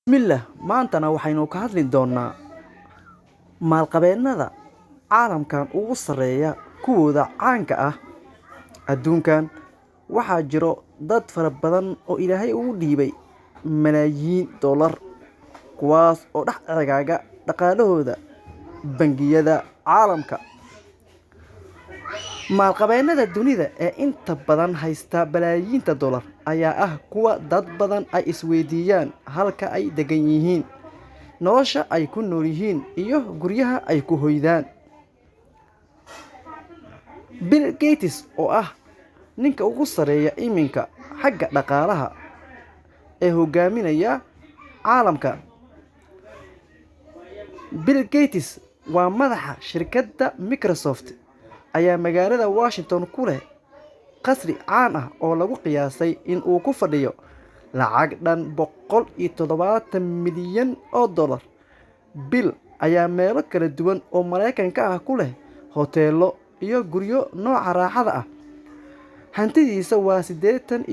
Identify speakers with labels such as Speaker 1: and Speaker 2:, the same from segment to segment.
Speaker 1: Bismillah, maantana waxaynu ka hadli doonaa maalqabeennada caalamkan ugu sarreeya kuwooda caanka ah. Adduunkan waxaa jiro dad fara badan oo Ilaahay ugu dhiibay malaayiin dollar, kuwaas oo dhex ceegaaga dhaqaalahooda bangiyada caalamka. Maalqabeennada dunida ee inta badan haysta balaayiinta dollar ayaa ah kuwa dad badan ay isweydiiyaan halka ay degan yihiin, nolosha ay ku nool yihiin iyo guryaha ay ku hoydaan. Bill Gates, oo ah ninka ugu sarreeya iminka xagga dhaqaalaha ee hogaaminaya caalamka. Bill Gates waa madaxa shirkadda Microsoft, ayaa magaalada Washington ku leh qasri caan ah oo lagu qiyaasay in uu ku fadhiyo lacag dhan 170 milyan oo dollar. Bill ayaa meelo kala duwan oo Mareykanka ah ku leh hoteello iyo guryo nooca raaxada ah. Hantidiisa waa 81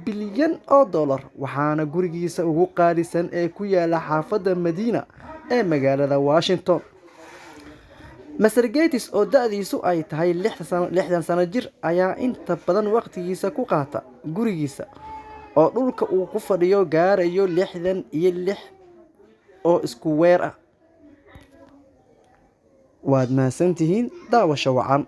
Speaker 1: bilyan oo dollar, waxaana gurigiisa ugu qaalisan ee ku yaalla xaafadda Madiina ee magaalada Washington. Mr. Gates, oo da'diisu ay tahay 60 sano jir, ayaa inta badan waqtigiisa ku qaata gurigiisa oo dhulka uu ku fadhiyo gaarayo 66 oo isku weer ah. Waad mahadsantihiin daawasho wacan.